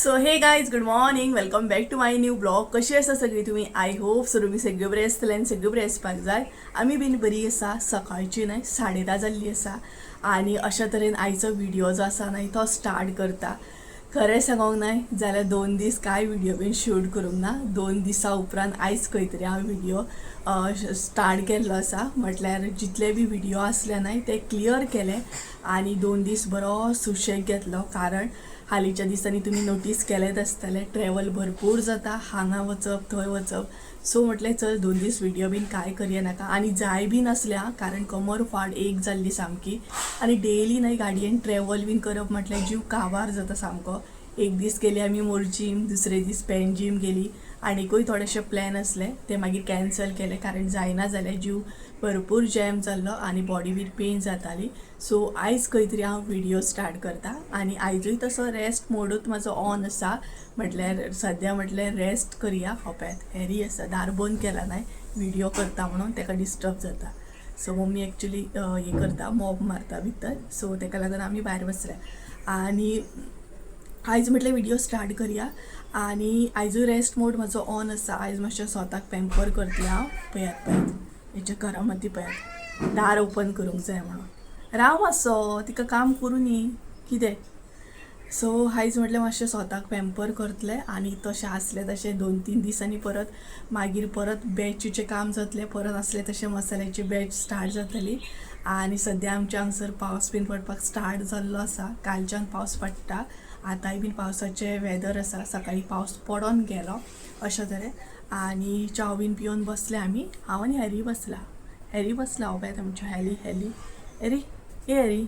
So hey guys, good morning, welcome back to my new vlog. कशी आसा सगळी तुमी? I hope so तुमी सगळे बरे आसतले आनी सगळे बरे आसपाक जाय. आमी बीन बरी आसा. सकाळची न्हय 10:30 जाल्ली आसा आनी अशा तरेन आयचो व्हिडियो जो आसा न्हय तो स्टार्ट करता. खरें सांगोंक न्हय जाल्यार 2 दीस कांय व्हिडियो बीन शूट करूंक ना. 2 दिसां उपरांत आयज खंय तरी हांव व्हिडियो स्टार्ट केल्लो आसा. म्हटल्यार जितले बी व्हिडियो आसले न्हय ते क्लियर केले आनी 2 दीस बरो सुशेग घेतलो, कारण हालींच्या दिसांनी तुमी नोटीस केलेंच आसतलें, ट्रॅवल भरपूर जाता, हांगा वचप, थंय वचप. सो म्हटलें, चल 2 दीस व्हिडियो बीन कांय करया नाका आनी जाय बी नासलें आं, कारण कमर फाट एक जाल्ली सामकी आनी डेली न्हय गाडयेन ट्रॅवल बीन करप म्हटल्यार जीव काबार जाता सामको. एक दीस गेली आमी मोरजीम, दुसरे दीस पेंजीम गेली. आनिकूय थोडेशे प्लॅन आसले, ते मागीर कॅन्सल केले, कारण जायना जालें. जीव भरपूर जॅम जाल्लो आनी बॉडी बीन पेन जाताली. सो आयज खंय तरी हांव व्हिडियो स्टार्ट करता आनी आयजूय तसो रेस्ट मोडूच म्हाजो ऑन आसा. म्हटल्यार सद्या म्हटल्यार रेस्ट करया. खोपेत हॅरी आसा, दार बंद केला न्हय व्हिडियो करता म्हणून ताका डिस्टर्ब जाता. सो मम्मी एक्चुली हें करता, मॉप मारता भितर, सो ताका लागून आमी भायर बसल्या. आनी आयज म्हटलें व्हिडियो स्टार्ट करया आनी आयजूय रेस्ट मोड म्हाजो ऑन आसा. आयज मातशें स्वताक पॅम्पर करतलें हांव. पळयात पळयात, हेच्या करामती पळयात. दार ओपन करूंक जाय म्हणून. राव मातसो, तिका काम करूं न्ही कितें. सो आयज म्हटलें मातशें स्वताक पॅम्पर करतलें आनी तशें आसलें तशें 2-3 दिसांनी परत मागीर परत बॅचीचें काम जातलें, परत आसलें तशें मसाल्याची बॅच स्टार्ट जातली. आनी सद्या आमच्या हांगसर पावस बीन पडपाक स्टार्ट जाल्लो आसा. कालच्यान पावस पडटा, आतांय बीन पावसाचें वेदर आसा. सकाळी पावस पडोन गेलो अशें तरेन. आनी च्याव बीन पिवन बसले आमी. हांव आनी हॅरी बसला, हॅरी बसला. हो पळयात आमच्या हॅली, हॅली, हॅरी, ए हॅरी,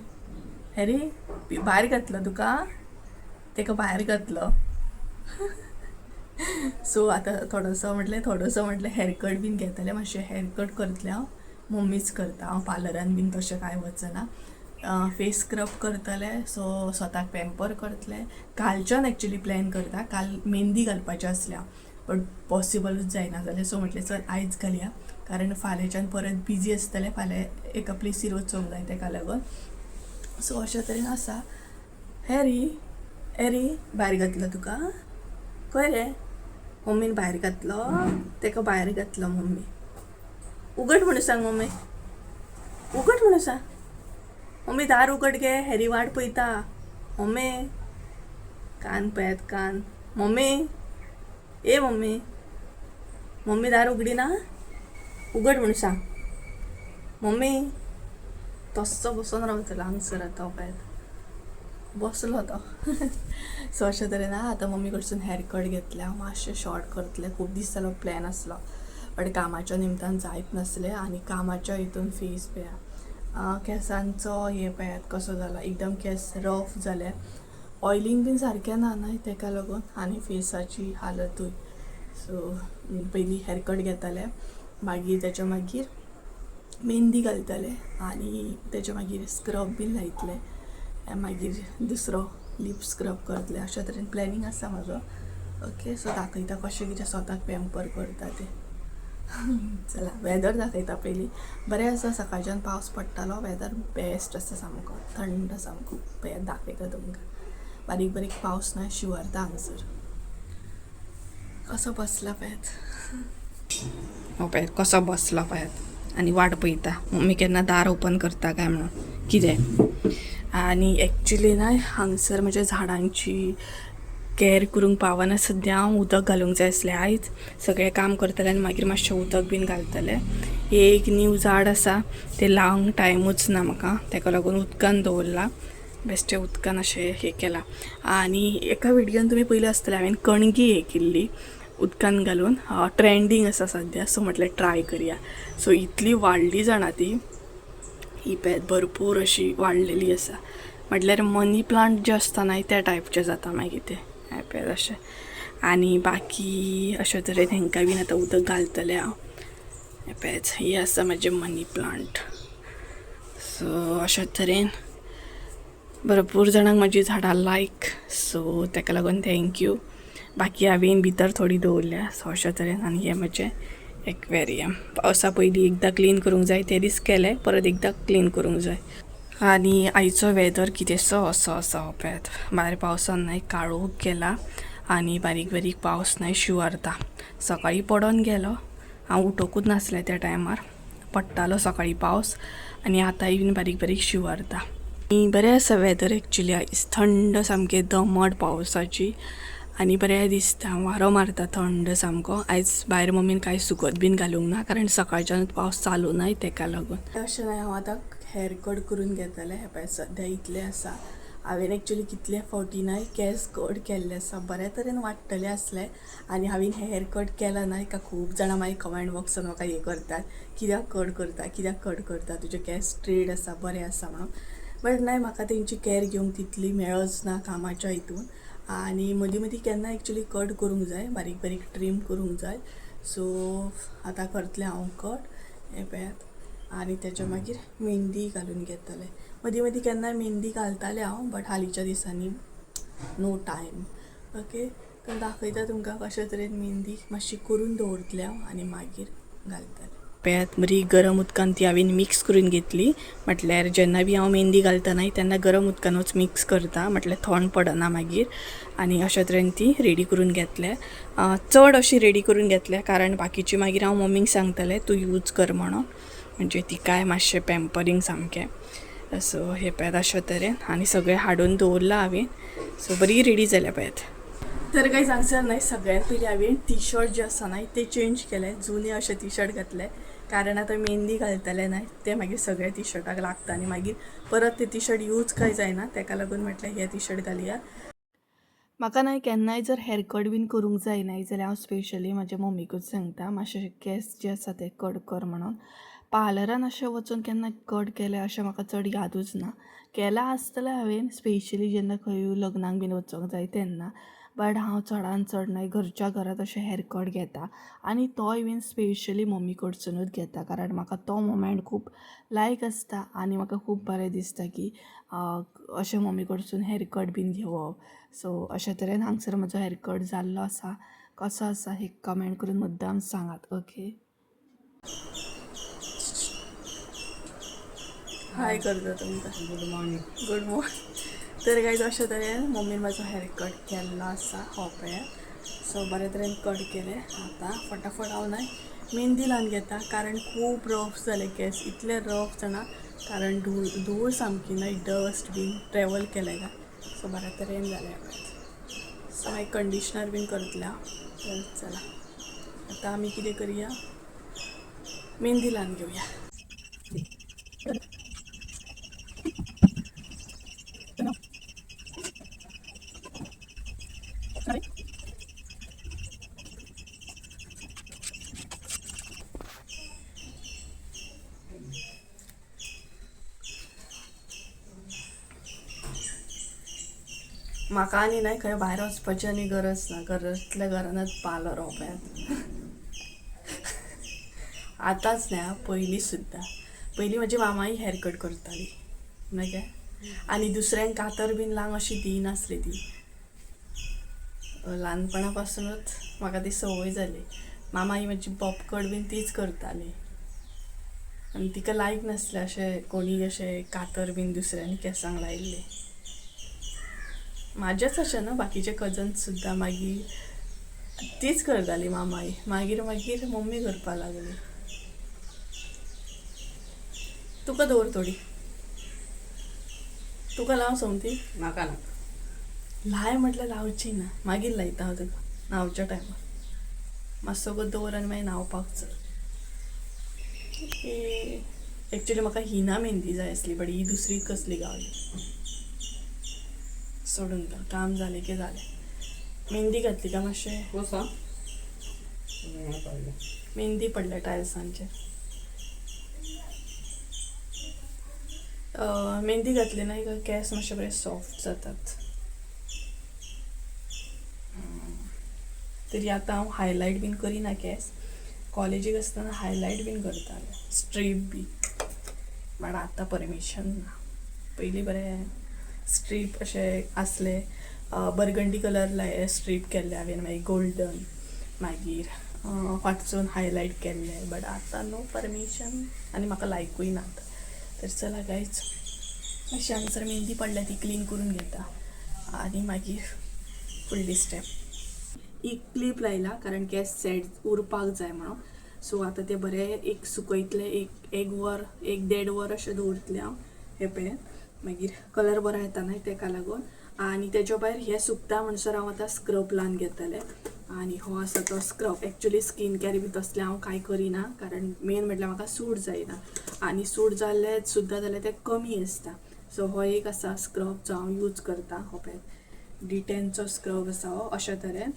हॅरी, भायर घातलो तुका, ताका भायर घातलो. सो आतां थोडोसो म्हटलें, थोडोसो म्हटलें हेअरकट बीन घेतलें, मातशें हेअरकट करतलें हांव. मम्मीच करता, हांव पार्लरान बीन तशें कांय वचना. फेस स्क्रब करतलें, सो स्वताक पॅम्पर करतलें. कालच्यान एक्चुली प्लॅन करता, काल मेहंदी घालपाचें आसलें हांव, बट पॉसिबलूच जायना जालें. सो म्हटलें, चल आयज घालया, कारण फाल्यांच्यान परत बिजी आसतलें. फाल्यां एका प्लेसीर वचूंक जाय, ताका लागून. सो अशें तरेन आसा. हॅरी, हॅरी, भायर घातलो तुका खंय रे मम्मीन? भायर घातलो ताका, भायर घातलो मम्मी. उगड म्हणून सांग मम्मी, उगड म्हणून सांग मम्मी. दार उगड गे, हॅरी वाट पळयता. मम्मी, कान पळयात, कान. मम्मी, ए मम्मी, मम्मी, दार उगडी ना? उगड म्हणून सांग मम्मी. तस्सो बसून रावतलो हांगसर आतां. पळयात, बसलो तो. सो अशें तरेन आतां मम्मी कडसून हेअरकट घेतलें हांव. मातशें शॉर्ट करतलें. खूब दीस जालो प्लॅन आसलो, बट कामाच्या निमतान जायत नासलें. आनी कामाच्या हितून फेस पळया, केंसांचो हे पळयात कसो जाला, एकदम केंस रफ जाले. ऑयलींग बीन सारकें ना न्हय ताका लागून आनी फेसाची हालतूय. सो पयलीं हेअरकट घेतलें, मागीर तेच्या मागीर मेहंदी घालतलें आनी तेच्या मागीर स्क्रब बीन लायतलें, मागीर दुसरो लिप स्क्रब करतलें. अशें तरेन प्लॅनिंग आसा म्हाजो. ओके, सो दाखयता कशें कितें स्वताक पॅम्पर करता तें. चला, वेदर दाखयता पयलीं. बरें आसा, सकाळच्यान पावस पडटालो. वेदर बेस्ट आसा, सामको थंड सामको. पळयात, दाखयता तुमकां. बारीक बारीक पावस ना शिंवरता हांगसर. कसो बसला पळयात, हो पळयात कसो बसला पळयात आनी वाट पळयता मम्मी केन्ना दार ओपन करता काय म्हणून कितें. आनी एक्चुली ना हांगसर म्हज्या झाडांची कॅर करूंक पावना सद्या हांव. उदक घालूंक जाय आसलें आयज. सगळें काम करतलें आनी मागीर मातशें उदक बीन घालतलें. एक न्यू झाड आसा, तें लावंक टायमूच ना म्हाका, ताका लागून उदकान दवरलां. बेश्टें उदकान अशें हें केलां. आनी एका व्हिडियोन तुमी पयलें आसतलें, हांवें कणगी हें केल्ली उदकान घालून. ट्रेंडींग आसा सद्या, सो म्हटलें ट्राय करया. सो इतली वाडली जाणा ती, ही पळयात, भरपूर अशी वाडलेली आसा. म्हटल्यार मनी प्लांट जे आसता न्हय त्या टायपचें जाता मागीर तें. हें पळयात अशें. आनी बाकी अशें तरेन हेंकां बीन आतां उदक घालतलें हांव. हें पळयात, ही आसा म्हाजें मनी प्लांट. सो अशें तरेन भरपूर जाणांक म्हाजी झाडां लायक, सो ताका लागून thank you. बाकी हांवें भितर थोडी दवरल्या. सो अशें तरेन. आनी हें म्हजें एक्वेरियम पावसा पयलीं एकदां क्लीन करूंक जाय. ते दीस केलें, परत एकदां क्लीन करूंक जाय. आनी आयचो वेदर कितेंसो असो आसा. हो पळयात, भायर पावसान न्हय काळोख केला. आनी बारीक बारीक पावस न्हय शिंवरता. सकाळीं पडोन गेलो, हांव उठोकूच नासलें त्या टायमार. पडटालो सकाळीं पावस आनी आतांय बीन बारीक बारीक शिंवरता. बरें आसा वेदर एक्चुली आयज, थंड सामकें, दमट पावसाची आनी बरें दिसता. वारो मारता थंड सामको. आयज भायर मम्मीन कांय सुकत बीन घालूंक ना, कारण सकाळच्यानूच पावस चालू न्हय तेका लागून. अशें न्हय, हांव आतां हेअर कट करून घेतलें. हें पळय सद्या इतलें आसा. हांवें एक्चुली कितले फावटी न्हय केंस कट केल्ले आसा, बऱ्या तरेन वाडटले आसले आनी हांवें हेअर कट केला न्हय का खूब जाणां मागीर कमेंट बॉक्सान म्हाका हें करतात, कित्याक कट करता, कित्याक कट करता, तुजे केंस स्ट्रेट आसा, बरें आसा म्हणून. बट न्हय, म्हाका तेंची कॅर घेवंक तितली मेळच ना कामाच्या हितून. आनी मदीं मदीं केन्ना एक्चुली कट करूंक जाय, बारीक बारीक ट्रीम करूंक जाय. सो आतां करतलें हांव कट, हें पळयात. आनी तेच्या मागीर मेहंदी घालून घेतलें. मदीं मदीं केन्नाय मेहंदी घालतालें हांव, बट हालींच्या दिसांनी नो टायम. ओके, तर दाखयता तुमकां कशे तरेन मेहंदी मातशी करून दवरतलें हांव आनी मागीर घालतलें. पळयात, बरी गरम उदकान ती हांवें मिक्स करून घेतली. म्हटल्यार जेन्ना बी हांव मेहंदी घालता न्हय तेन्ना गरम उदकानूच मिक्स करता, म्हटल्यार थंड पडना मागीर. आनी अशे तरेन ती रेडी करून घेतले. चड अशी रेडी करून घेतले कारण बाकीची मागीर हांव मम्मीक सांगतलें तूं यूज कर म्हणून, म्हणजे तिकाय मातशें पॅम्परींग सामकें. सो हे पळयात अशे तरेन आनी सगळें हाडून दवरलां हांवें. सो बरी रेडी जाल्या पळयात. तर काही हांगसर न्हय सगळ्यात पयलीं हांवें टी शर्ट जे आसा न्हय ते चेंज केले. जुने अशे टी शर्ट घातले कारण आतां मेहंदी घालतले न्हय ते मागीर सगळे टी शर्टाक लागता आनी मागीर परत ते टी शर्ट यूज काय जायना, तेका लागून म्हटलें हे टी शर्ट घालया. म्हाका न्हय केन्नाय जर हेअरकट बीन करूंक जाय न्हय जाल्यार हांव स्पेशली म्हाज्या मम्मीकूच सांगता मातशे केंस जे आसा ते कट कर म्हणून. पार्लरान अशें वचून केन्ना कट केलें अशें म्हाका चड यादूच ना. केलां आसतलें हांवें, स्पेशली जेन्ना खंय लग्नाक बीन वचोंक जाय तेन्ना. बट हांव चडान चड न्हय घरच्या घरात अशें हेअरकट घेता आनी तोय बीन स्पेशली मम्मी कडसुनूच घेता, कारण म्हाका तो मोमेंट खूब लायक आसता आनी म्हाका खूब बरें दिसता की अशें मम्मी कडसून हेअरकट बीन घेवप. सो अशे तरेन हांगसर म्हजो हेअरकट जाल्लो आसा. कसो आसा हे कमेंट करून मुद्दाम सांगात. ओके, हाय करता तुमकां. Good morning. Good morning. तर गायज अशे तरेन मम्मीन म्हाजो हेअरकट केल्लो आसा, हो पळयात. सो बरे तरेन कट केले. आतां फटाफट हांव न्हय मेहंदी लावन घेता, कारण खूब रफ जाले केंस, इतले रफ जाणा, कारण धूळ धूळ सामकी न्हय, डस्ट बीन ट्रेवल केलें काय. सो बऱ्या तरेन जालें पळयात. सो मागीर कंडिशनर बीन करतलें हांव. तर चला आतां आमी कितें करया, मेहंदी लावन घेवया. म्हाका आनी न्हय खंय भायर वचपाची आनी गरज ना, घरांतल्या घरानच पार्लर हो पळयात. आतांच न्हय, पयलीं सुद्दां. पयलीं म्हजी मामाय हेअरकट करताली मागीर, आनी दुसऱ्यांक कातर बीन लावंक अशी दिनासली ती. ल्हानपणा पासूनच म्हाका ती संवय जाली. मामाई म्हजी बॉबकट बीन तीच करताली आनी तिका लायक नासलें अशें कोणी अशें कातर बीन दुसऱ्यांनी केंसांक लायिल्लें. म्हाजेच अशें न्हू, बाकीचे कजन्स सुद्दां मागीर तीच करताली मामाई. मागीर मागीर मम्मी करपाक लागली. तुका दवर थोडी, तुका लाव सोमती. म्हाका नाका. लाय म्हटल्यार लावची ना, मागीर लायता हांव तुका न्हांवच्या टायमार. मातसो गो दवर आनी मागीर न्हांवपाक चल. एक्चुली म्हाका हिना मेहंदी जाय आसली, बट he दुसरी कसली गावली. सोडून घाल, काम जालें की जालें. मेहंदी घातली काय मातशें पुस आं. हें पडलें. मेहंदी पडल्या टायल्सांचेर. मेहंदी घातली ना का केंस मातशे बरे सॉफ्ट जातात. तरी आतां हांव हायलायट बीन करिना केंस. कॉलेजीक आसतना हायलायट बीन करतालें, strip B, but आतां परमिशन ना. पयलीं बरें स्ट्रीप अशें आसले, बर्गंडी कलर लाय स्ट्रीप केल्ले हांवें, मागीर गोल्डन, मागीर फाटसून हायलायट केल्ले, बट आतां नो परमिशन आनी म्हाका लायकूय ना आतां. तर चला गायज, मातशी हांगसर मेहंदी पडल्या ती क्लीन करून घेता आनी मागीर फुडली स्टेप. एक क्लिप लायला कारण केस सेट उरपाक जाय म्हणून. सो आतां ते बरें एक सुकयतले, एक एक वर एक देड वर अशें दवरतलें हांव हे पळय, मागीर कलर बरो येता न्हय तेका लागून. आनी तेच्या भायर हे सुकता म्हणसर हांव आतां स्क्रब लावन घेतलें. आनी हो आसा तो स्क्रब. एक्चुली स्कीन कॅर बी तसलें हांव कांय करिना, कारण मेन म्हटल्यार म्हाका सूट जायना आनी सूट जाल्लें सुद्दां जाल्यार तें कमी आसता. सो हो एक आसा स्क्रब जो हांव यूज करता, हो पळय डिटेनचो स्क्रब आसा हो. अशा तरेन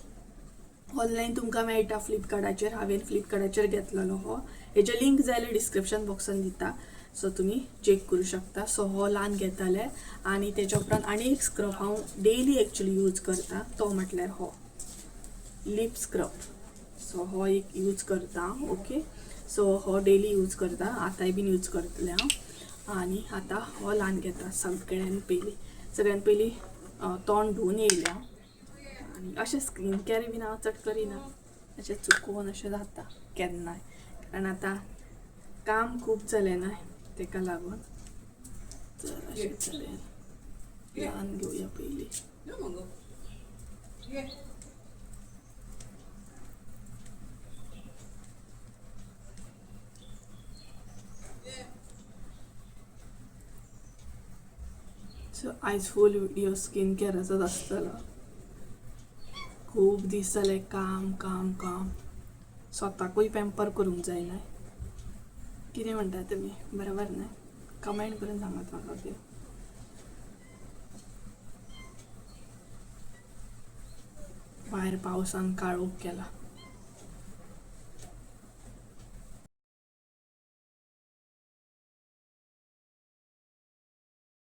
ऑनलायन तुमकां मेळटा फ्लिपकार्टाचेर, हांवें फ्लिपकार्टाचेर घेतलेलो हो. हेजे लिंक जाय जाल्यार डिस्क्रिप्शन बॉक्सान दिता, सो तुमी चॅक करूं शकता. सो हो लावन घेतले आनी तेच्या उपरांत आनी एक स्क्रब हांव डेली एक्चुली यूज करता, तो म्हटल्यार हो लिप स्क्रब. सो हो एक यूज करता. ओके, सो हो डेली यूज करता, आतांय बीन यूज करतलें हांव. आनी आतां हो लावन घेता. सगळ्यान पयलीं तोंड धुवन येयलें हांव. आनी अशें स्कीन कॅर बीन हांव चड करिना, अशें चुकोवन अशें जाता केन्नाय, कारण आतां काम खूब जालें न्हय तेका लागून. तर अशें तरेन लावन घेवया पयलीं. सो आयज फूल व्हिडियो स्कीन कॅराचोच आसतलो. खूब दीस जाले काम काम काम, स्वताकूय पॅम्पर करूंक जाय न्हय. कितें म्हणटा तुमी, बरोबर न्हय? कमेंट करून सांगात म्हाका. ओके, भायर पावसान काळोख केला.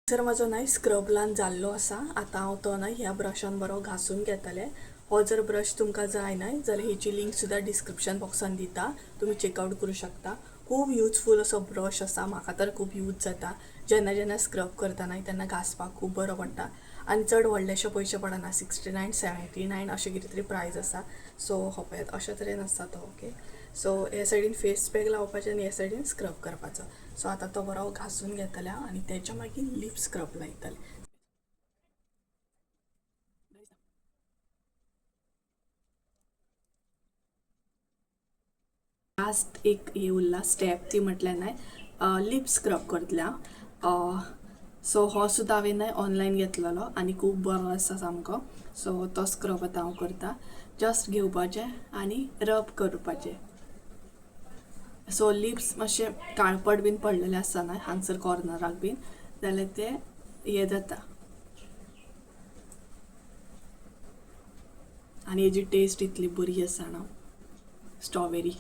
सर म्हजो न्हय स्क्रब लावन जाल्लो आसा. आतां हांव तो न्हय ह्या ब्रशान बरो घासून घेतलें. हो जर ब्रश तुमकां जाय न्हय जाल्यार हेची लिंक सुद्दां डिस्क्रिप्शन बॉक्सान दिता, तुमी चॅकआवट करूं शकता. खूब युजफूल असो ब्रश आसा, म्हाका तर खूब यूज जाता. जेन्ना जेन्ना स्क्रब करता न्हय तेन्ना घासपाक खूब बरो पडटा आनी चड व्हडलेशे पयशे पडना, 69 79 अशें कितें तरी प्रायज आसा. सो हो पळयात अशे तरेन आसा तो. ओके, सो हे सायडीन फेस पॅक लावपाचें आनी हे सायडीन स्क्रब करपाचो. सो आतां तो बरो घासून घेतले हांव आनी तेच्या मागीर लिप स्क्रब लायतलें. लास्ट एक हे उरला स्टेप, ती म्हटल्यार न्हय लिप स्क्रब करतलें हांव. सो हो सुद्दां हांवें न्हय ऑनलायन घेतलेलो आनी खूब बरो आसा सामको. सो तो स्क्रब आतां हांव करता. जस्ट घेवपाचें आनी रब करपाचें. सो लिप्स मातशे काळपट बीन पडलेले आसता न्हय हांगसर कॉर्नराक बीन, जाल्यार ते हें जाता. आनी हेजी टेस्ट इतली बरी आसा न्हू, स्ट्रॉबेरी.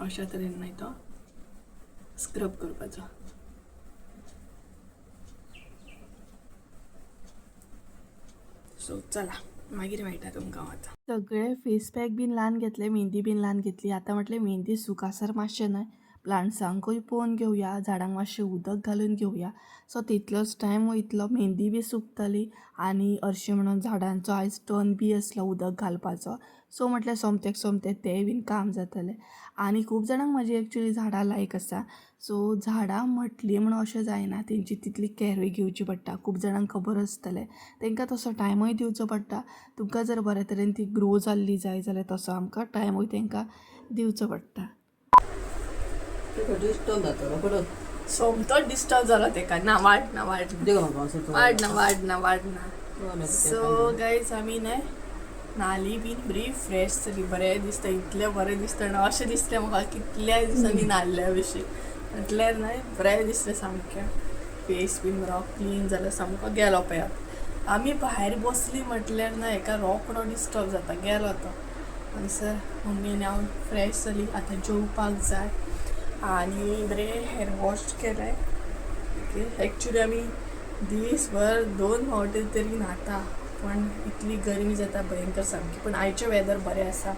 अशा तरेन मागीर तो स्क्रब करपाचो. सो चला मागीर मेळटा तुमकां. आतां सगळे फेस पॅक बीन लावन घेतले, मेहंदी बीन लावन घेतली. आतां म्हटलें मेहंदी सुकासर मातशें न्हय प्लांट्सांकूय पळोवन घेवया, झाडांक मातशें उदक घालून घेवया. सो तितलोच टायम वयतलो, मेहंदी बी सुकतली आनी हरशीं म्हणून झाडांचो आयज टर्न बी आसलो उदक घालपाचो. सो म्हटल्यार सोमत्याक सोमतें तेंय बीन काम जातलें. आनी खूब जाणांक म्हाजी एक्चुली झाडां लायक आसा. सो झाडां म्हटलीं म्हणून अशें जायना, तेंची तितली कॅरूय घेवची पडटा. खूब जाणांक खबर आसतलें, तेंकां तसो टायमूय दिवचो पडटा. तुमकां जर बरे तरेन ती ग्रो जाल्ली जाय जाल्यार तसो आमकां टायमूय तेंकां दिवचो पडटा. डिस्टर्ब जाता रोकडोच. सोमतोच डिस्टर्ब जालो तेका. ना वाड ना वाड ना देव म्हाका असो वाड ना वाड ना वाड ना. सो गायज आमी न्हय न्हाली बीन बरी फ्रेश जाली, बरें दिसता, इतलें बरें दिसता ना, अशें दिसलें म्हाका कितल्या दिसांनी न्हाल्ल्या भशेन. म्हटल्यार न्हय बरें दिसलें सामकें, फेस बीन बरो क्लीन जालो सामको. गेलो पळयात आमी भायर बसली म्हटल्यार न्हय हेका रोकडो डिस्टर्ब जाता, गेलो तो. हांगसर मम्मी आनी हांव फ्रेश जाली. आतां जेवपाक जाय आनी बरें हेर वॉश केलें. ओके, एक्चुली आमी दीसभर 2 फावटी तरी न्हाता, पण इतली गरमी जाता भयंकर सामकी. पण आयचें वेदर बरें आसा,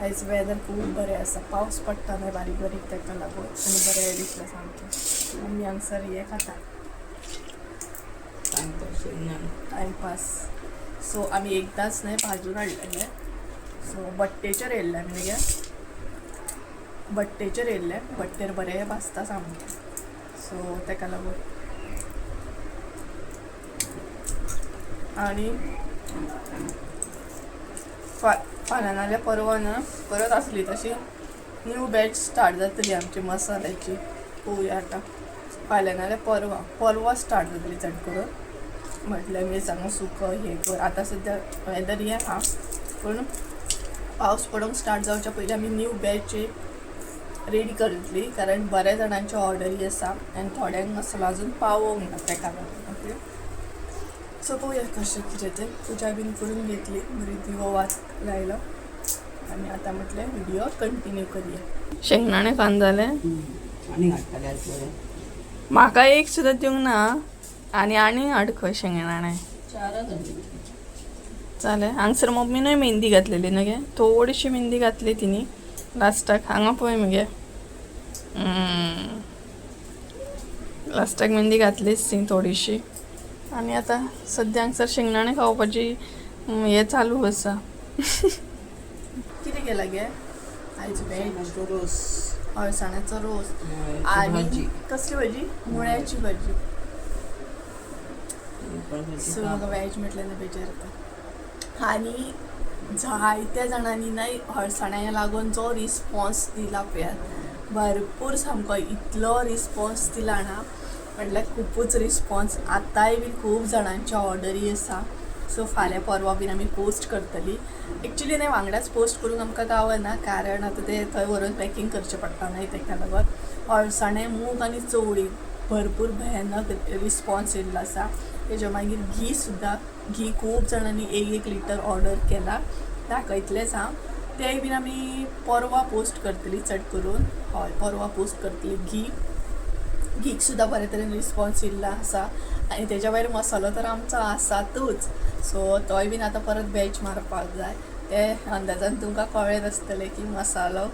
आयज वेदर खूब बरें आसा, पावस पडटा न्हय बारीक बारीक, ताका लागून आनी बरें दिसलें सामकें. मम्मी हांगसर हें खाता टायमपास. सो आमी एकदांच न्हय भाजून हाडलेलें. सो बट्टेचेर येयल्लें आमी, न्ही गे बट्टेचेर येयल्लें, बट्टेर बरें भाजता सामकें. सो ताका लागून आणि फाल्यां नाल्यार परवां ना परत आसली तशी न्यू बॅच स्टार्ट जातली आमची मसाल्याची. पळोवया आतां, फाल्यां नाल्यार परवां, परवां स्टार्ट जातली चड करून. म्हटल्यार मिरसांगो सुको हें कर. आतां सद्या वेदर हें आहा, पूण पावस पडोंक स्टार्ट जावच्या पयलीं आमी न्यू बॅच एक रेडी करतली, कारण बऱ्या जाणांच्यो ऑर्डरी आसा आनी थोड्यांक मसालो अजून पावोंक ना तेका लागून. ओके, सो पळोवया कशें कितें तें. पुजा बीन करून घेतली, बरी दिवो वात लायलो आनी आतां म्हटलें व्हिडियो कंटिन्यू करुया. शेंगदाणे खावन जालें? आनी हाडटले आयज बरें. म्हाका एक सुद्दां दिवंक ना. आनी आनी हाड खंय शेंगदाणे. चारच हाडले. जालें. हांगसर मम्मीनूय मेहंदी घातलेली न्हू गे, थोडीशी मेहंदी घातली तिनी लास्टाक. हांगा पळय मगे, लास्टाक मेहंदी घातलीच ती थोडीशी. आनी आतां सद्या हांगसर शेंगदाणे खावपाची हें चालू आसा. कितें केलां गे आयज वेज? शेंगांचो रोस. अळसाण्याचो रोस. मुळ्याची आनी भाजी. कसली भाजी? मुळ्याची भाजी. आणि पणसाची सो म्हाका काप. वेज म्हटल्यार ना बेजार येता. आनी जायत्या जाणांनी न्हय अळसाण्या लागून जो रिस्पॉन्स दिला पळयात, भरपूर, सामको इतलो रिस्पॉन्स दिला ना, म्हटल्यार खुबूच रिस्पॉन्स. आतांय बीन खूब जाणांच्यो ऑर्डरी आसा. सो फाल्यां परवां बीन आमी पोस्ट करतली. एक्चुली न्हय वांगडाच पोस्ट करूंक आमकां गावना, कारण आतां ते थंय व्हरून पॅकींग करचें पडटा न्हय, तेका लागून. अळसाणे, मूग आनी चवळी भरपूर भयानक रिस्पॉन्स येयल्लो आसा. तेज्या मागीर घी सुद्दां, घी खूब जाणांनी एक एक लिटर ऑर्डर केला, दाखयतलेंच हांव. तेंय बीन आमी परवां पोस्ट करतली चड करून. हय, परवां पोस्ट करतली घी. घीक सुद्दां बरे तरेन रिस्पॉन्स येयल्लो आसा. आनी तेज्या भायर मसालो तर आमचो आसातूच, सो तोय बीन आतां परत बॅच मारपाक जाय. ते अंदाजान तुमकां कळ्ळेंच आसतलें की मसालो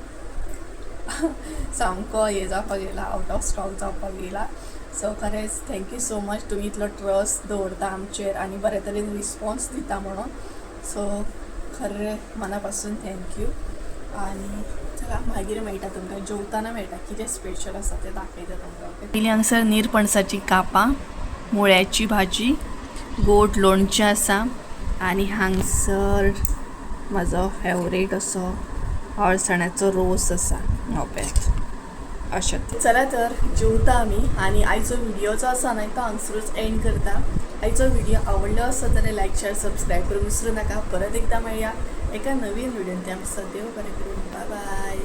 सामको हे जावपाक येयला, आवट ऑफ स्टॉक जावपाक येयला. सो खरेंच thank you so much, तुमी इतलो ट्रस्ट दवरता आमचेर आनी बरे तरेन रिस्पॉन्स दिता म्हणून. सो खरें मना पासून thank you. आनी चला, मागीर मेळटा तुमकां, जेवताना मेळटा. कितें स्पेशल आसा तें दाखयता तुमकां. ओके, पयलीं हांगसर निरपणसाची कापां, मुळ्याची भाजी, गोड लोणचें आसा आनी हांगसर म्हाजो फेवरेट असो अळसाण्याचो रोस आसा. ओपेत अशें. चला तर जेवता आमी आनी आयचो व्हिडिओ जो आसा न्हय तो हांगसरूच एंड करता. आयचो व्हिडिओ आवडलो आसत जाल्यार लायक, शेअर, सबस्क्रायब करूंक विसरूं नाका. परत एकदां मेळया एका नवीन व्हिडियोन. त्या सदेव बरें करूं. बाय बाय.